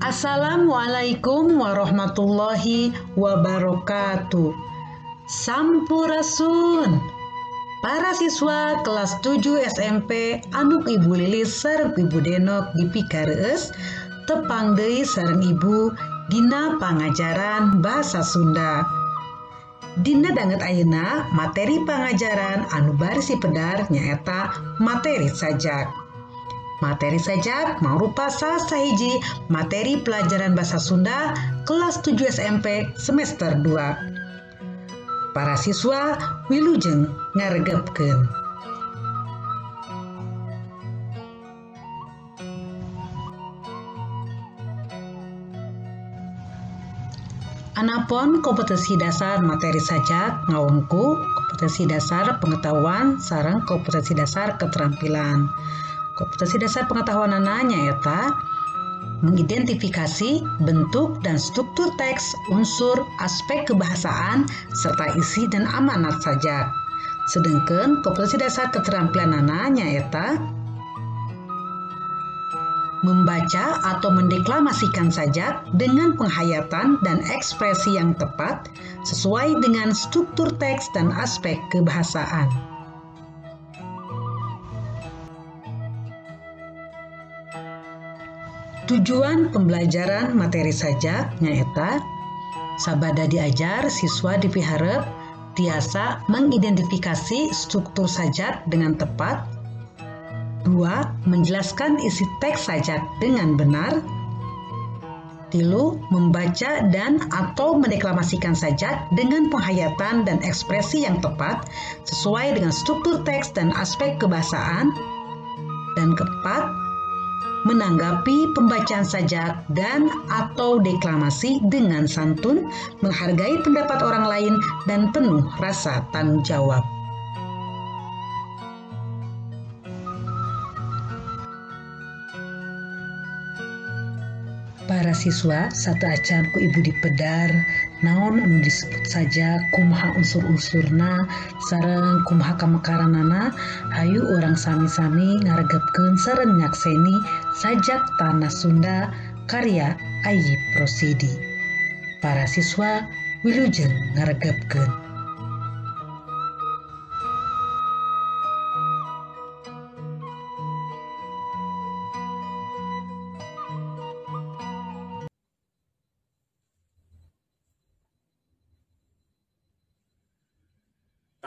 Assalamualaikum warahmatullahi wabarakatuh. Sampurasun. Para siswa kelas 7 SMP anuk Ibu Lilis sareng Ibu Denok di Pikareus tepang deui sareng Ibu dina pangajaran Bahasa Sunda. Dina danget ayeuna materi pangajaran anu bari sipedar nyaeta materi sajak. Materi sajak mangrupa salah sahiji materi pelajaran Bahasa Sunda kelas 7 SMP semester 2. Para siswa wilujeng ngaregepkeun. Anapun kompetensi dasar materi sajak ngawengku kompetensi dasar pengetahuan sareng kompetensi dasar keterampilan. Kompetensi dasar pengetahuanana nyaeta mengidentifikasi bentuk dan struktur teks, unsur, aspek kebahasaan, serta isi dan amanat sajak. Sedangkan kompetensi dasar keterampilanana nyaeta membaca atau mendeklamasikan sajak dengan penghayatan dan ekspresi yang tepat sesuai dengan struktur teks dan aspek kebahasaan. Tujuan pembelajaran materi sajak nyaeta sabada diajar siswa dipiharep tiasa mengidentifikasi struktur sajak dengan tepat. 2. Menjelaskan isi teks sajak dengan benar. 3. Membaca dan atau mendeklamasikan sajak dengan penghayatan dan ekspresi yang tepat sesuai dengan struktur teks dan aspek kebahasaan. Dan keempat, menanggapi pembacaan sajak dan atau deklamasi dengan santun, menghargai pendapat orang lain, dan penuh rasa tanggung jawab. Para siswa, sateuacan ku ibu dipedar, naon anu disebut sajak, kumaha unsur-unsurna, sareng kumaha kamekaranana, hayu urang sami-sami ngaregepkeun sareng nyakseni sajak Tanah Sunda karya Ayip Rosidi. Para siswa wilujeng ngaregepkeun.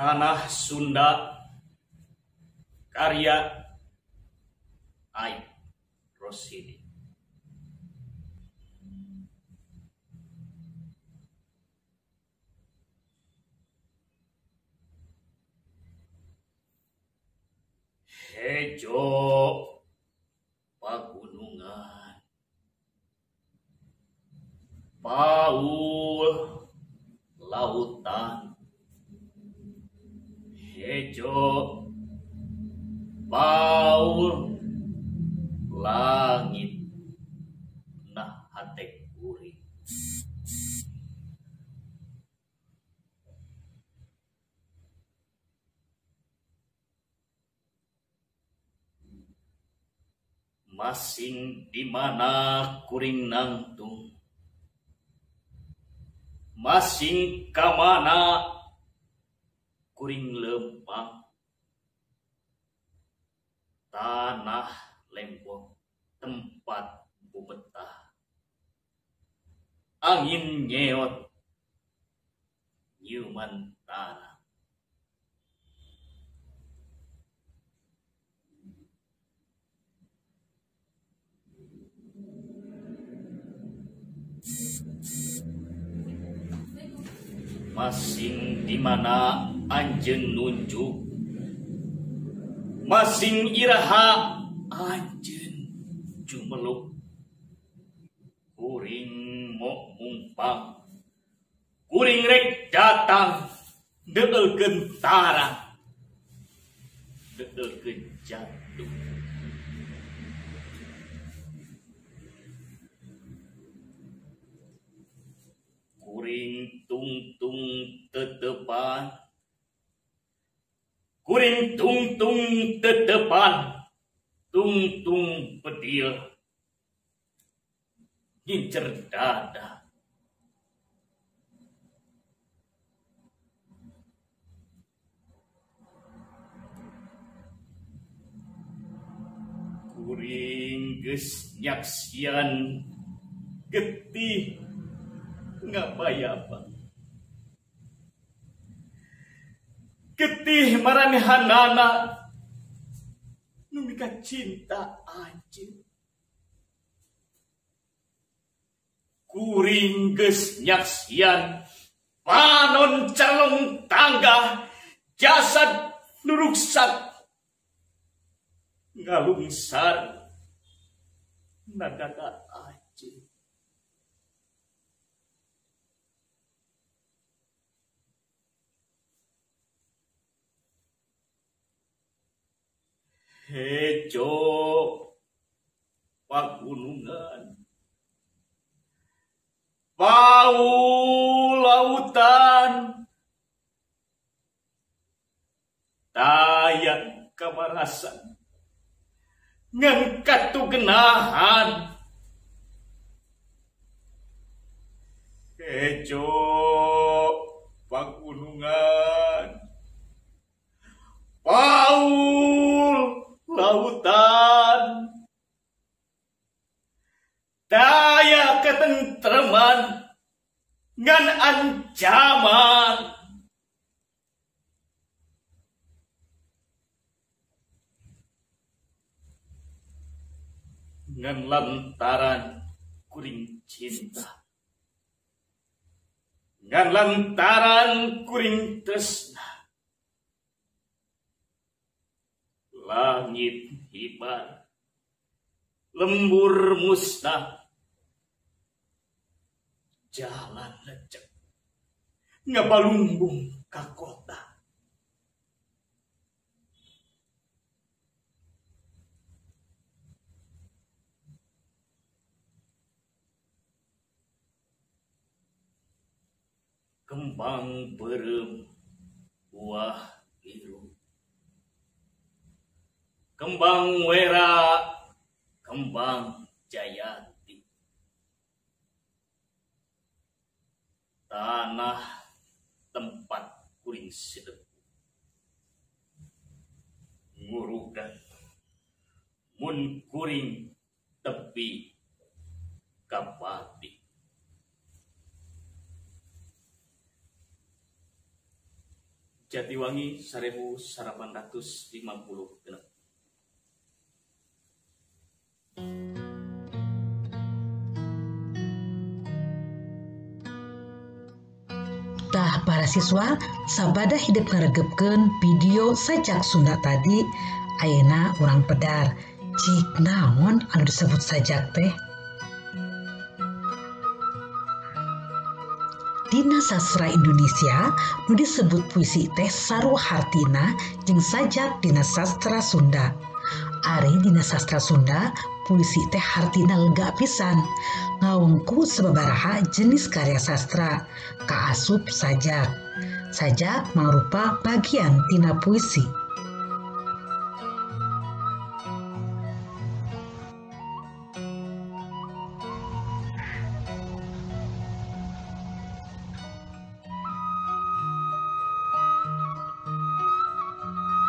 Tanah Sunda karya Ayip Rosidi. Hejo pagunungan, paul lautan, hejo paul langit nah hate kuring. Masing di mana kuring nangtung, masing kamana kuring lempang, tanah lembong tempat bubetah, angin nyeot nyuman tanah. Masing di mana anjeun nunjuk masing iraha anjeun jumeluk kuring mok mumpang kuring rek datang deulkeun tarang deulkeun jantung. Kuring tungtung tetepan kuring tungtung tetepan tungtung bedil ngincer dada. Kuring geus nyaksian getih ngabayaba getih maranehanana nu mika cinta anjeun. Kuring geus nyaksian panon calong tangga jasad nu ruksak ngalungsar nagata anjeun. Hejo pagunungan bau lautan daya kamarasan ngan katugenahan. Hejo pagunungan bau lautan daya ketentreman ngan ancaman. Ngan lantaran kuring cinta ngan lantaran kuring tresna langit hibar lembur musnah jalan lecek ngabalumbung ka kota. Kembang beureum buah biru kembang wera kembang jayanti tanah tempat kuring sideuk ngurugan mun kuring tepi kapati. Jatiwangi 1856. Tah para siswa sabada hidup ngaregepkeun video sajak Sunda tadi ayeuna urang pedar cik naon anu disebut sajak teh. Dina sastra Indonesia nu disebut puisi teh sarua hartina jeung sajak dina sastra Sunda. Ari dina sastra Sunda puisi teh hartina lega pisan ngawengku sababaraha jenis karya sastra kaasup sajak. Sajak mangrupa bagian tina puisi.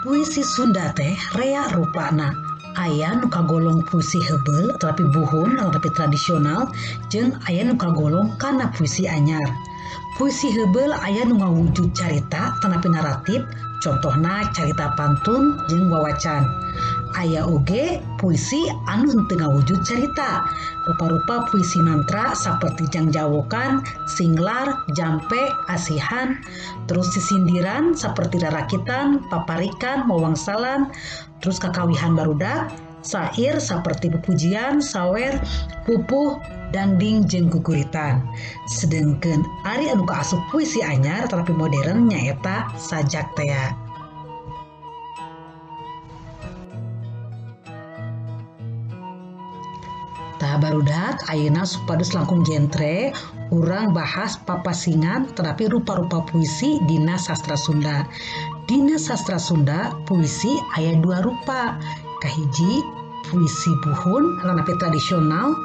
Puisi Sunda teh rea rupana. Aya nu kagolong puisi heubeul tetapi buhun tetapi tradisional jeung aya nu kagolong kana puisi anyar. Puisi heubeul aya nu ngawujud carita tetapi naratif, contohna carita pantun jeung wawacan. Aya oge puisi anu henteu ngawujud carita. Rupa-rupa puisi mantra saperti jangjawokan, singlar, jampe, asihan, terus sisindiran seperti rarakitan, paparikan, wawangsalan, terus kakawihan barudak, sair seperti pupujian, sawer, pupuh, dangding jeung guguritan. Sedengkeun ari anu kaasup puisi anyar tetapi modern nyaeta sajak tea. Tah barudak ayeuna supados langkung jentre urang bahas papasingan tetapi rupa-rupa puisi dina sastra Sunda. Dina sastra Sunda puisi aya dua rupa. Kahiji puisi buhun tetapi tradisional,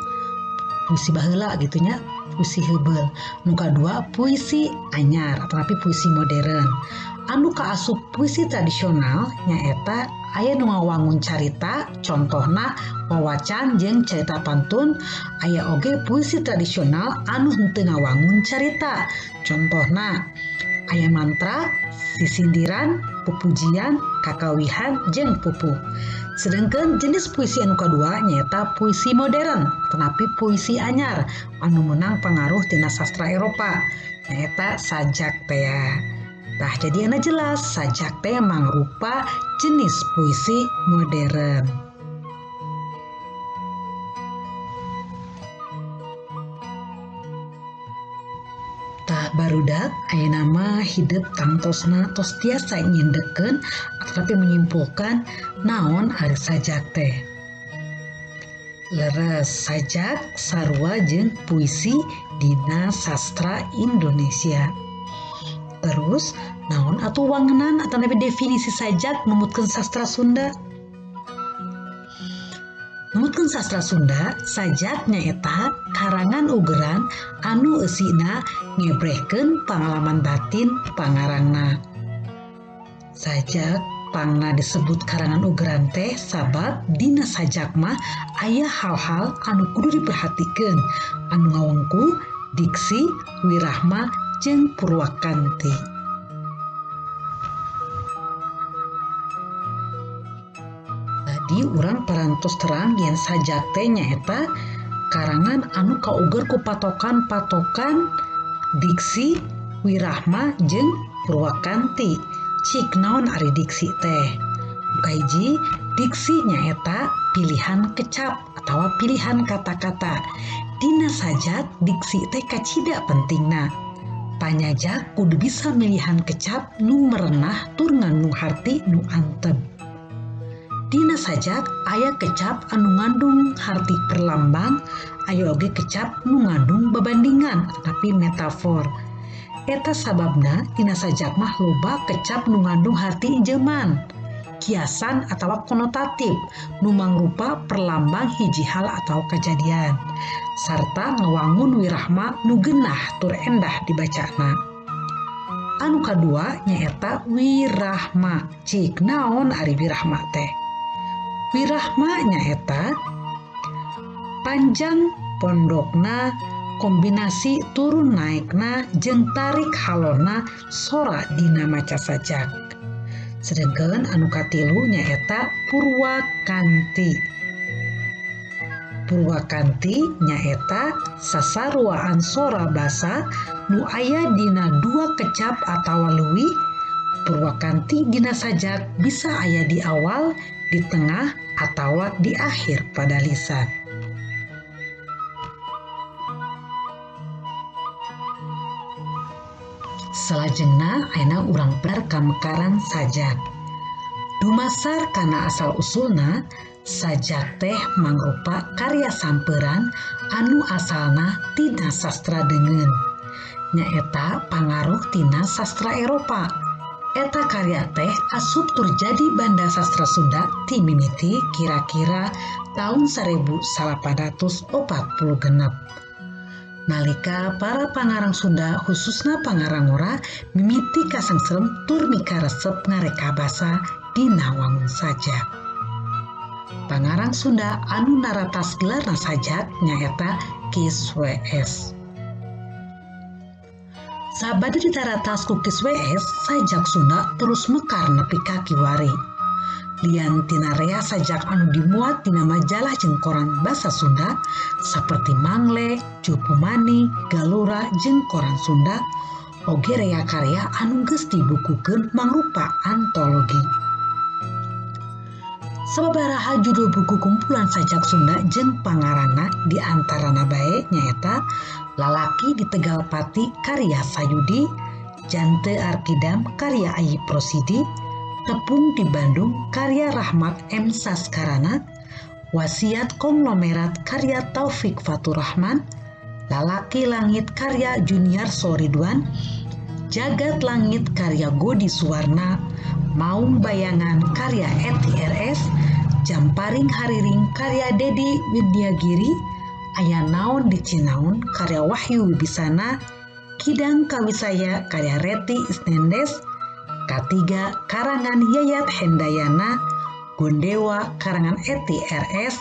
puisi baheula gitu nya, puisi heubeul. Nu kadua puisi anyar tetapi puisi modern. Anu kaasup puisi tradisional nyaeta aya nu ngawangun carita, contohna wawacan jeung carita pantun. Aya oge puisi tradisional anu henteu ngawangun carita, contohna aya mantra, sisindiran, pupujian, kakawihan jeung pupuh. Sedangkan jenis puisi anu kadua nyaeta puisi modern tetapi puisi anyar anu meunang pangaruh tina sastra Eropa nyaeta sajak tea. Tah jadi ana jelas sajak teh mangrupa jenis puisi modern. Tah barudak ayeuna mah hidup tangtosna tos tiasa nyindekkeun atapi menyimpulkan naon ari sajak teh. Leres sajak sarua jeung puisi dina sastra Indonesia. Terus naon atuh wangenan atanapi definisi sajak numutkeun sastra Sunda? Numutkeun sastra Sunda, sajak nyaeta karangan ugeran anu eusina ngebrehkeun pangalaman batin pangarangna. Sajak pangna disebut karangan ugeran teh sabab dina sajak mah aya hal-hal anu kudu diperhatikeun anu ngawengku diksi, wirahma, jeung purwakanti. Tadi urang parantos terang yen sajak teh nyaeta karangan anu kauger ku patokan-patokan diksi, wirahma, jeung purwakanti. Cik naon ari diksi teh? Kahiji, diksi nyaeta pilihan kecap atawa pilihan kata-kata. Dina sajak diksi teh kacida pentingna. Panyajak kudu bisa milihan kecap nu merenah tur ngandung harti nu antep. Dina sajak aya kecap anu ngandung harti perlambang, aya oge kecap nu ngandung babandingan tetapi metafor. Eta sababna dina sajak mah loba kecap nu ngandung harti injeman, kiasan atawa konotatif nu mangrupa perlambang hiji hal atau kejadian, sarta ngawangun wirahma nu genah tur endah dibacana. Anu kadua nyaeta wirahma. Cik naon ari wirahma teh? Wirahma nyaeta panjang pondokna, kombinasi turun naekna jeung tarik halona sora dina maca sajak. Sedengkeun anu katilu nyaeta purwakanti. Purwakanti nyaeta sasaruaan sora basa nu aya dina dua kecap atawa leuwih. Purwakanti dina sajak bisa aya di awal, di tengah, atawa di akhir pada lisan. Salajengna ayeuna urang pelar kamekaran sajak. Dumasar kana asal usulna, sajak teh mangrupa karya samperan anu asalna tina sastra deungeun. Nyaeta pangaruh tina sastra Eropa. Eta karya teh asup tur jadi banda sastra Sunda ti mimiti kira-kira tahun 1846. Nalika para pangarang Sunda khususna pangarang ngora mimiti kasangserem tur mikaresep ngareka basa dina wangun sajak. Pangarang Sunda anu naratas gelarna sajak nyaeta Kis WS. Sabada ditaratas ku Kis WS, sajak Sunda terus mekar nepi ka kiwari. Lian tina rea sajak anu dimuat dina majalah jeung koran basa Sunda saperti Mangle, Jupumani, Galura jeung koran Sunda, oge rea karya anu geus dibukukeun mangrupa antologi. Sababaraha judul buku kumpulan sajak Sunda jeung pangarangna di antarana bae nyaeta Lalaki di Tegal Pati karya Sayudi, Jante Arkidam karya Ayip Rosidi, Tepung di Bandung karya Rahmat M. Saskarana, Wasiat Konglomerat karya Taufik Faturrahman, Lalaki Langit karya Junior Soridwan, Jagat Langit karya Godi Suwarna, Maung Bayangan karya Eti RS, Jamparing Hariring karya Dedi Widyagiri, Aya Naon di Cinaun karya Wahyu Wibisana, Kidang Kawisaya karya Reti Isnendes, Katiga karangan Yayat Hendayana, Gondewa karangan Eti RS,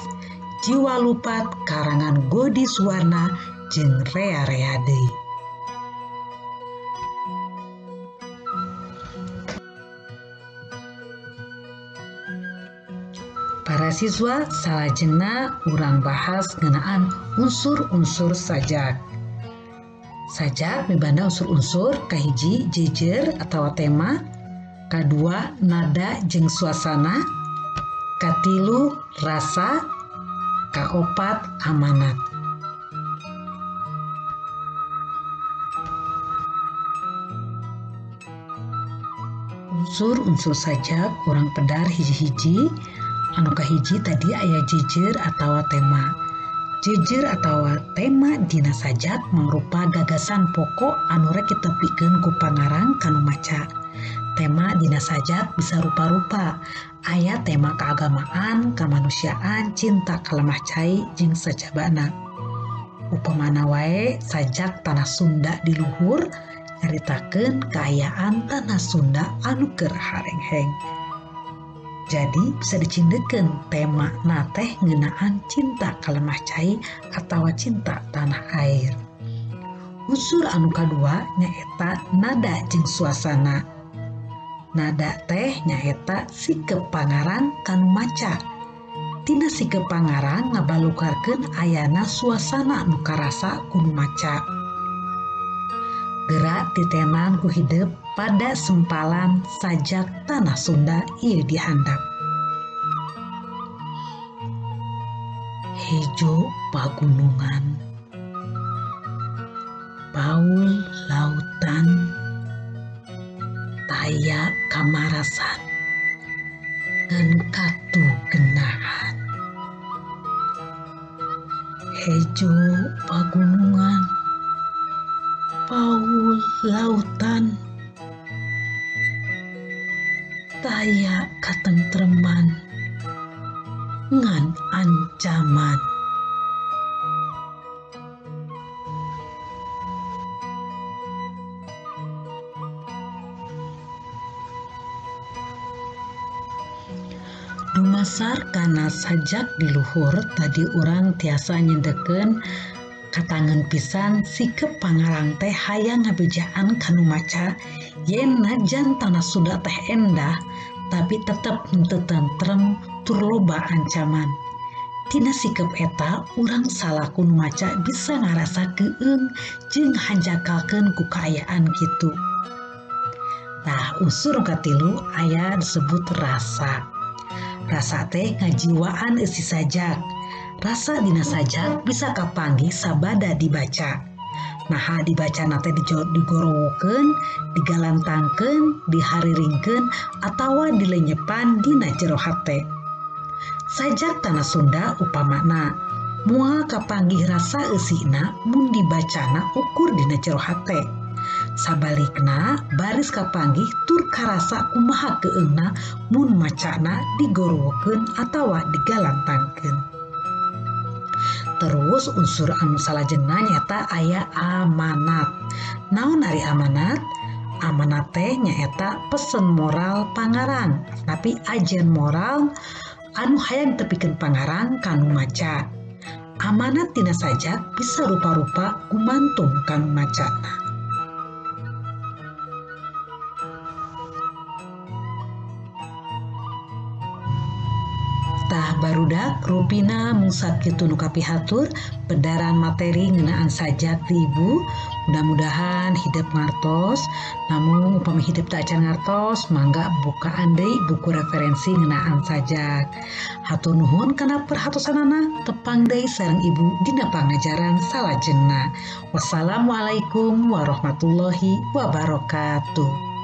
Jiwa Lupat karangan Godi Suwarna jeung rea-rea deui. Para siswa, salajengna urang bahas ngeunaan unsur-unsur sajak. Sajak mibanda unsur-unsur kahiji jejer atawa tema, kadua nada jeung suasana, katilu rasa, kaopat amanat. Unsur-unsur sajak urang pedar hiji-hiji. Anu kahiji tadi aya jejer atawa tema. Jejer atawa tema dina sajak mangrupa gagasan pokok anu rek ditepikeun ku pangarang kanu maca. Tema dina sajak bisa rupa-rupa. Aya tema keagamaan, kemanusiaan, cinta kalemah cai jeung sajabana. Upamana wae sajak Tanah Sunda di luhur nyaritakeun kaayaan Tanah Sunda anu keur harengheng. Jadi bisa dicindekeun tema na teh ngeunaan cinta kalemah cai atawa cinta tanah air. Unsur anu kadua nyaeta nada jeung suasana. Nada teh nyaeta sikep pangarang kanu maca. Tina sikep pangarang ngabalukarkeun ayana suasana nu karasa ku nu maca. Gerak titenan ku hidep pada sempalan sajak Tanah Sunda ieu dihandap. Hejo pagunungan, paul lautan, taya kamarasan, ngan katu genahan. Hejo pagunungan, paul lautan, taya katentreman, ngan ancaman. Dumasar kana sajak di luhur tadi urang tiasa nyendeken katangen pisan sikep pangarang teh hayang ngabejaan kanu maca yen najan Tanah Sunda teh endah tapi tetep henteu tentrem tur loba ancaman. Tina sikep eta urang salaku nu maca bisa ngarasa keueung jeung hanjakalkeun ku kaayaan kitu. Tah unsur katilu aya disebut rasa. Rasa teh ngajiwaan eusi sajak. Rasa dina sajak bisa kapanggih sabada dibaca. Naha dibacana teh digorowokeun, digalantangkeun, dihariringkeun, atawa dilenyepan dina jero hate. Sajak Tanah Sunda upamana moal kapanggih rasa eusina mun dibacana ukur dina jero hate. Sabalikna baris kapanggih tur karasa kumaha keueungna mun macana digorowokeun atawa digalantangkeun. Terus unsur anu salajengna nyaeta aya amanat. Naon ari amanat? Amanat teh nyaeta pesen moral pangarang, tapi ajen moral anu hayang tepikeun pangarang kanu maca. Amanat tina sajak bisa rupa-rupa gumantung kanu macana. Tah barudak rupina mung sakitu nu kapihatur pedaran materi ngeunaan sajak ti ibu. Mudah-mudahan hidep ngartos, namun upami hidep teu acan ngartos mangga bukaan deui buku referensi ngeunaan sajak. Hatur nuhun kana perhatosanana, tepang deui sareng ibu dina pangajaran salajengna. Wassalamualaikum warahmatullahi wabarakatuh.